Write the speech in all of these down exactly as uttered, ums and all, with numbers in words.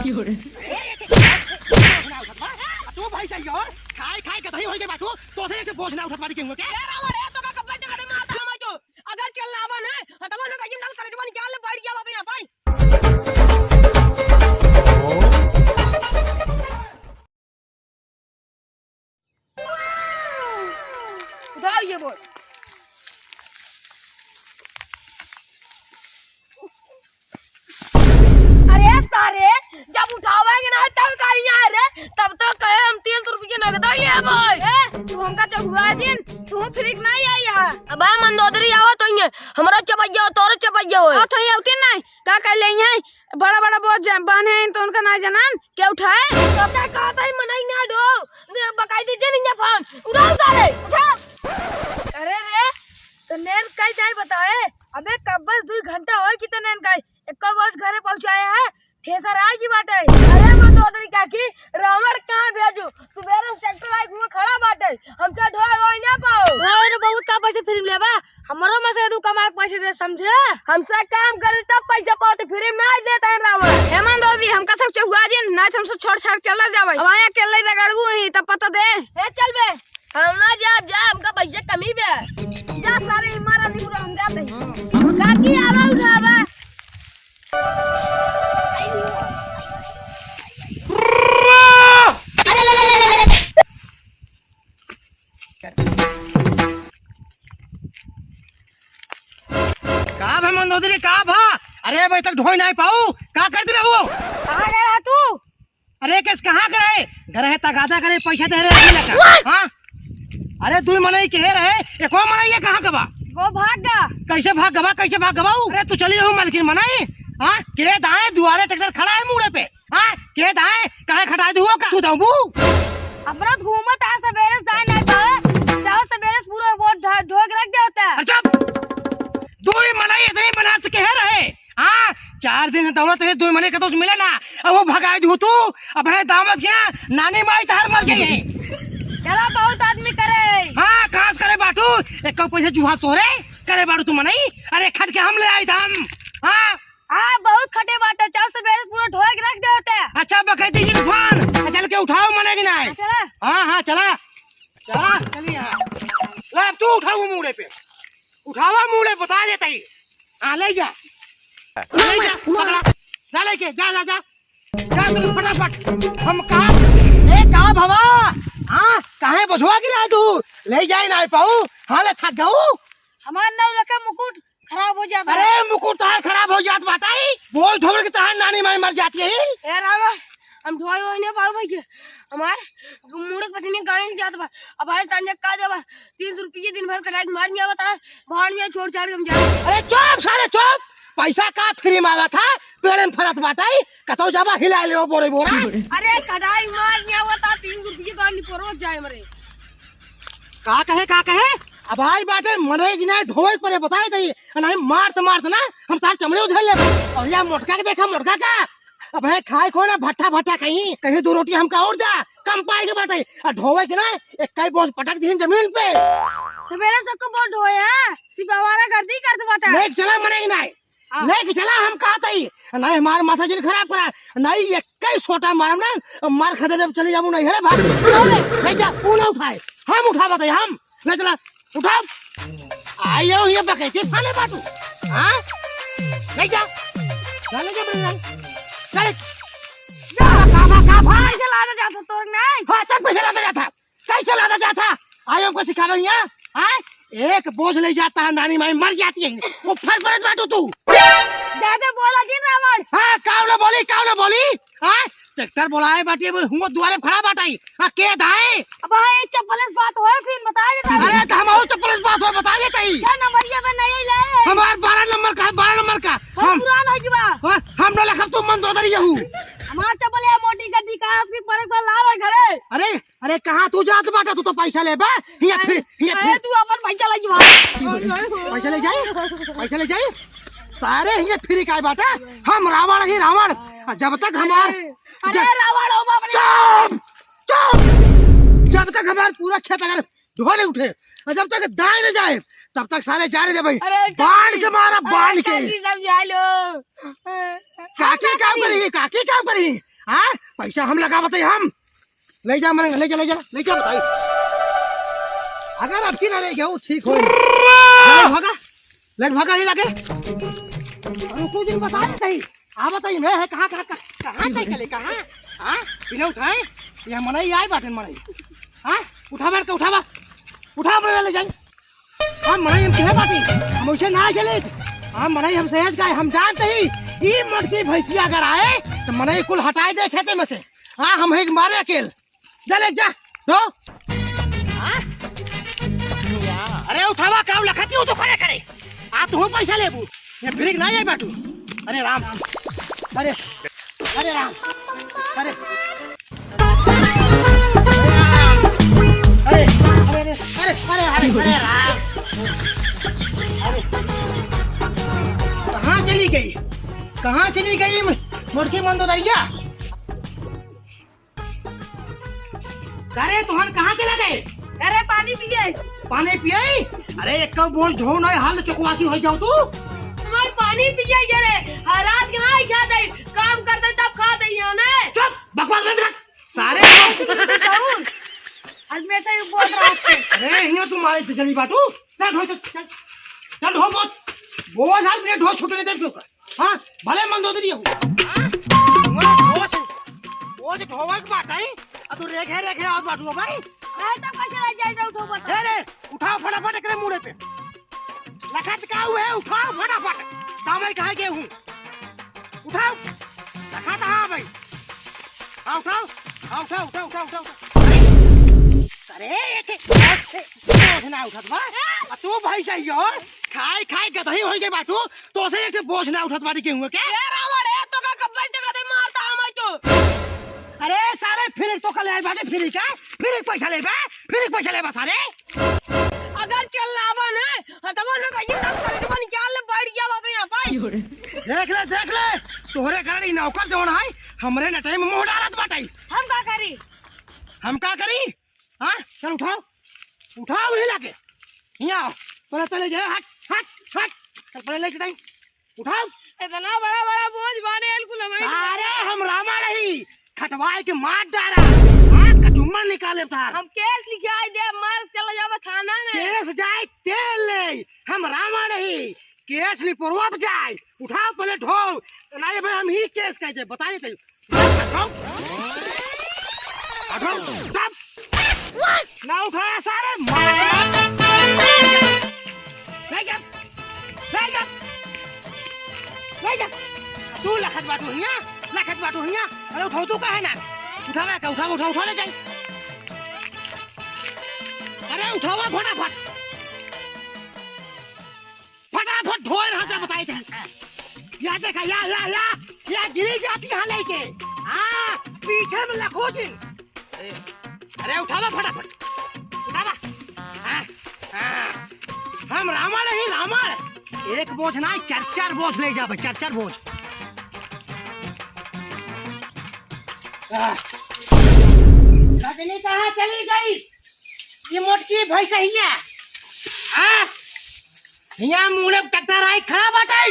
तू भाई सही हो, खाए खाए गदही होई गए बाटू, तो से ऐसे बोझ ना उठत बाटी केहू के। ए रावण, ए तो का कब्बे टकरे मारता हम तो। अगर चिल्लावा ना, हतवा ना कहीं ना कर जवान क्या ले बैठ गया बाबा यहाँ भाई। उठाओ ये बोल। अरे सारे, जब उठावेंगे ना तब कहीं आए रे, तब तो कहे हम तीन सौ रुपये नगद ही लेबे। ए, तू हमका चहुआ जिन, तू फिर एक नहीं आई यहाँ। अब मंदोदरी आवा तो ये हमरा चपैया हो, तोरो चपैया हो। और तो ये उठे नहीं, का कह ले हैं? बड़ा बड़ा बोझ जा-, बान्हे हैं तो उनका ना जानन, क्या उठाए? तो क्या कहता है मनई ना डो, बकाई दीजिए नहीं ये फोन, उठाओ सारे, उठा। अरे रे, तो नैन कई जाए बताए, अबे कब बस दो घंटा होए कि तो नैन कई, एको बोझ घरे पहुँचाए है, थ्रेसर आए की बाटे। अरे मंदोदरी काकी, रावण कहाँ भेजू? सुबेरे से ट्रैक्टर आए हुआ खड़ा बाटे, हमसे ढोए वोए ना पाओ। अरे बहुत का पैसे फ्री में लेबा, हमरो में से तू कमाए के पैसे दे, समझे? हमसे काम करे तब पैसा पाओ, तो फ्री में ना देता है रावण। ए मंदोदरी, हमका सब चहुआ जिन, ना हम सब छोड़ छाड़ चला जावे। अब आया अकेले रगड़बू ही, तब पता दे। ए चल बे। हम ना जा, जा, हमका पैसा कमी बे। जा सारे, हमारा नहीं पूरा, हम जाते हैं। काकी आवा उठावा। का भा मंदोदरी, का भा? अरे भाई, तक ढोई नहीं पाऊ, का कर दे रहो? कहाँ गया रहा तू? अरे केस कहाँ करे? घर है तगादा करे, पैसा दे रहे हैं ना का? हाँ? अरे दुई मनई के रहे, एक और मनई ये कहाँ गवा? वो भाग गया। कैसे भाग गवा? कैसे भाग गवा? अरे तू चली हो मालकिन मनई, हाँ? के दाए दुआरे ट्रैक्टर खड़ा है मूड़े पे, हाँ? के दाए, काहे खटाई दुआ का? तू दबू? अपना घूमत आ, सबेरे से दाए नहीं पावे, चाहो सबेरे से पूरा वो ढ-, ढोक रख दे होता है। अच्छा, दुई मनई इतनी बना से कह रहे, हाँ? चार दिन से दौड़त रहे, दुई मनई का दोस्त मिले ना, अब वो भगाई दू तू, अब है दामद के ना, नानी माई तहर मर गई है। चला, बहुत आदमी करे। हाँ, खास करे बाटू, एक पैसे जुहा तोरे, करे बाटू तू मनई, अरे खट के हम ले आई दाम, हाँ? हाँ, बहुत खटे बाटे, चाहो सबेरे से पूरा ढोए के रख दे होते। अच्छा, बकैती जी फोन, चल के उठाओ मने कि नहीं? चला। हाँ, हाँ, चला। चला, चलिए, हाँ। ले, अब तू उठाओ मूड़े पे। उठावा मूड़े, बता देता ही। हाँ, ले जा। ले जा, पकड़ा। जा लेके, जा, जा, जा। जा तू फटाफट। हम कहा, ए, का भवा? हाँ, काहे बोझवा गिरा तू? ले जाए ना पाऊ। हाँ, ले थक गऊ। हमार नौ लखे मुकुट खराब हो जाता है। अरे मुकुट तहार खराब हो जात बाटइ, बोझ ढोवड़ के तहार नानी माई मर जाती है। ए रामा, हम ढोई वोई नहीं पाओ भैया, हमार मुड़क पसीने गाड़ी जात बा। अब आज तांजा का देबा, तीन सौ रुपये दिन भर कटाई के मार में आवता है, भाड़ में छोड़ छाड़ के हम जाए। अरे चुप सारे चुप, पैसा का फ्री में आवा था, पेड़े में फरत बाटइ, कतौ जाबा हिला ले बोरे बोरा। अरे कटाई मार में आवता, तीन सौ रुपये गाड़ी परोस जाए मरे। का कहे, का कहे? अब आई बाटे, मरे कि ना, ढोए परे बताए दे। नहीं, मारत, मारत ना, हम तार चमड़े उधेड़ लेबे। और या मोटका के देखा, मोटका का। अब है खाए को ना, भट्ठा, भट्ठा कहीं, कहीं दो रोटी हमका और दे, कम पाए के बाटे। आ ढोए के ना, एक कई बोझ पटक दीन जमीन पे। सबेरे से को बोझ ढोए है, सिर्फ आवारा गर्दी करत बाटे। लेके चला मरे कि नहीं? हाँ। लेके चला, हम कहत हई। नहीं, हमार माथा जिन खराब करा। नहीं, एक कई सोटा मारम ना, मार खदे जब चली जाबू नहीं, अरे भाग। ले जा, तू ना उठाए, हम उठावत हई, हम। ले चला, उठा। आयो, ये बकैती फाले बाटू। हाँ? ले जा। चले जा, बोल रहा। चले। जा, का, का, का, भाई। कैसे लादा जाता तोर नहीं? हाँ, तब कैसे लादा जाता? कैसे लादा जाता? आयो, हमको सिखावे यहाँ? हाँ? एक बोझ ले जाता है, नानी माई मर जाती है। वो फर फरत बाटू तू। ज्यादा बोला जिन रावण। हाँ, काव ना बोली, काव ना बोली? हाँ? ट्रैक्टर बोलाए बाटी, वो हुआ दुआरे खड़ा बाटइ। हाँ, के दाए? अब हाँ, ये चप्पल से बात होए, फिर बता देता। अरे, तो हम और चप्पल से बात होए, बता देता ही। छह नंबरिया में नहीं ले। हमार बारह नंबर का है, बारह नंबर का। हम हम पुरान हो गया। हाँ, हम ना लखब तू मंदोदरी यहू। हमार चप्पल है मोटी गद्दी का, आपकी परक पर लाल है घरे। अरे, अरे, कहाँ तू जात बाटा? तू तो पैसा लेबा। हियाँ अरे, फिर, हियाँ अरे, फिर। तू अपन पैसा ले जा। पैसा ले जाए? पैसा ले जाए? सारे हियाँ फिर काय बाटा? हम रावण ही रावण। आ जब तक हमार अरे, अरे, जब रावण हो बाप रे। चुप! चुप! जब तक हमार पूरा खेत अगर ढोने उठे, और जब तक दाए न जाए, तब तक सारे जाने दे भाई। अरे, बांध के मारा, अरे, बांध के। काकी सब जाए लो। काकी काम करेगी, काकी काम करेगी। हाँ, पैसा हम लगावत ही हम। ले जा, मने, ले जा, ले जा, ले जा, बताई। अगर अब की ना ले गयो, ठीक हो। ले भागा, ले भागा, ही लगे। रुको, दिन बताए तही। आ बताई, मैं है, कहाँ, कहाँ, कहाँ, कहाँ, कहाँ चले, कहाँ? हाँ, बिना उठाए, ये मनई आए बाटेन मनई। हाँ, उठावा के उठावा, उठावा, ले जाई। हम मनई हम किहे बाटी, हम उसे ना चले। हम मनई हम सहज गाय, हम जानते ही, ई मोटकी भैंसिया अगर आए, तो मनई कुल हटाए दे खेते में से। हाँ, हम एक मारे अकेल। जा ले जा, दो। हाँ? अरे उठावा, काऊ लखती हो तो खड़े खड़े। आ तू पैसा लेबू, ये फिर ना जाए बाटू। अरे राम, अरे, अरे राम, अरे। अरे, अरे, अरे, अरे, अरे, अरे, अरे, राम। अरे, कहाँ चली गई? कहाँ चली गई म-, मोटकी मंदोदरिया? अरे, तोहन कहाँ चला गए? अरे, पानी पिए। पानी पिए? अरे, एक बोझ ढो नहीं, हाल चकवासी हो जाओ तू। हमार पानी पिए, ये रे, हर रात के ना खा दे, काम करते तब खा दे, ये ने। चुप, बकवास बंद कर। सारे। कौन? आज मैं से ही बोल रहा हूँ। अरे, हियाँ तू मारे से चली बाटू। चल, ढो, चल, चल। चल, ढो, बोझ। बोझ आज मेरे ढो छूटने दे, क्यों कर? हाँ? भले मंदोदरी हो। हाँ? तुम्हारा बोझ, बोझ ढोवे के बात है। आ तू रेखे, रेखे आवत बाटू, भाई। अरे, तो कैसे रह जाए, उठो, बता। अरे, उठाओ फटाफट एकरे मुड़े पे। लखत का हुए, उठाओ फटाफट। दामे कहाँ गेहूँ? उठाओ। लखत हाँ भाई। हाँ, उठाओ। हाँ, उठाओ, उठाओ, उठाओ, उठाओ, उठाओ। अरे, एक बोझ ना उठत बा। आ तू भाई सही हो। खाए, खाए गदही होई गई बाटू। तो से एक बोझ ना उठत बाटी गेहूँ के। ए रावण, ए तो का कब्बल टका दे मारता हम तो। अरे सारे, फिर तो कल आए बाटे, फिर का? फिर पैसा लेबा? फिर पैसा लेबा सारे? अगर चिल्लावा न, हथवा न कहिए, तब शरीर बन के आले बैठ गया बाबे यहाँ पर। देख ले, देख ले, तोहरे कारण ई नौकर जवन है, हमरे नटई में मुँह डालत बाटे। हम का करी? हम का करी? हाँ, चल उठाओ, उठाओ वही लाके। हियाँ आओ, पहले चले जाए, हट, हट, हट, चल पहले ले चलते हैं। उठाओ। इतना बड़ा बड़ा बोझ बाने, बिल्कुल हमारे सारे हम रावण ही, खटवाए के मार डारा। आँख का चुम्मा निकाले तार। हम केस लिखाई दे, मार चला जावे थाना में। केस जाए तेल ले, हम रावण ही, केस लिपोरवा पे जाए। उठाओ पहले ढो, नहीं भाई हम ही केस कह दे, बताइए तो। हटो। हटो। Stop। ना उठाया सारे, मार। ले जा। ले जा। ले जा। तू लखत बाटू हिया, लखत बाटू हिया। अरे उठाओ तू काहे ना? उठावा का, उठावा, उठावा, उठा ले जाई। अरे उठावा फटाफट। फटाफट ढोए रहा जा बताए थे। या देखा, या, या, या, या गिरी जाती यहाँ लेके। हाँ, पीछे में लखो जी। अरे, अरे उठावा फटाफट। उठावा। हाँ, हाँ। हम रावण ही रावण। एक बोझ ना, चार चार बोझ ले जावे, चार चार बोझ। आह। रजनी कहाँ चली गई? ये मोटकी भैंसहिया। हाँ? हियाँ मुड़े ट्रैक्टर आई खड़ा बाटे।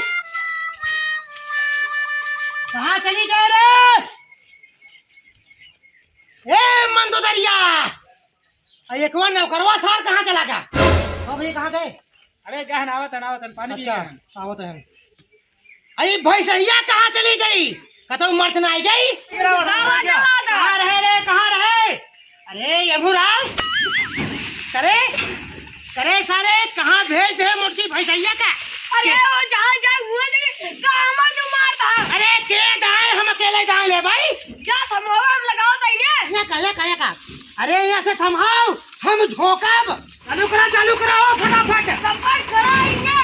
कहाँ चली गए रे? ए मंदोदरिया, आ एकवा नौकरवा सार कहाँ चला गया? अब ये कहाँ गए? अरे गहन आवत है, आवत है, पानी पी अच्छा, गए हैं। आवत है। अरे भैंसहिया कहाँ चली गई? कतौ मर्द ना आई गई? कहाँ रहे रे, कहाँ रहे? अरे यमुराम, करे, करे सारे, कहाँ भेज दे मोटकी भैंसहिया का? अरे वो जहाँ जाए हुआ नहीं, तो हमार जो मार था। अरे के दाए, हम अकेले दाए ले भाई। क्या थमाओ, हम लगाओ ताई रे। या का, या का, या का? अरे यहाँ से थमाओ, हम झोंकब। चालू करा, चालू करा, ओ फटाफट। सब खड़ा है ये।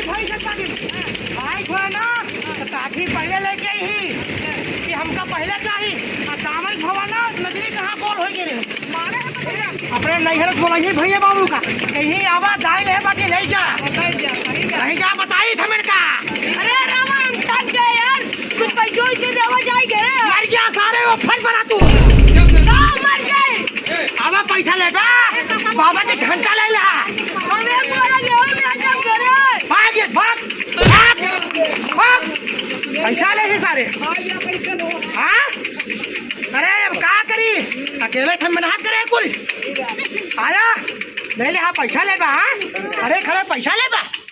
भाई से काटी। भाई को है ना, तो काठी पहले लेके ही कि हमका पहले चाही। आ दामन भवा ना, नजरी कहाँ गोल होई गे रहे। अपने नैहर से बोला ही भैया बाबू का, कहीं आवा दाई ले बाटी नहीं जा। नहीं जा, बताई था मेरे का। अरे रामा, हम थक गए यार, कुछ पैसों से देवा जाएंगे। मर गया सारे, वो फल बना तू। का मर गए? अब पैसा लेबा, बाबा जी घंटा ले ला। हम एक बोरा गेहूं ले जाब घरे। भाग ये, भाग, भाग, भाग। पैसा ले ही सारे। हाँ? अरे अब का करी? अकेले थे मेहनत करे कुल। आया? ले ले, हाँ, पैसा लेबा, हाँ? अरे खड़े पैसा लेबा।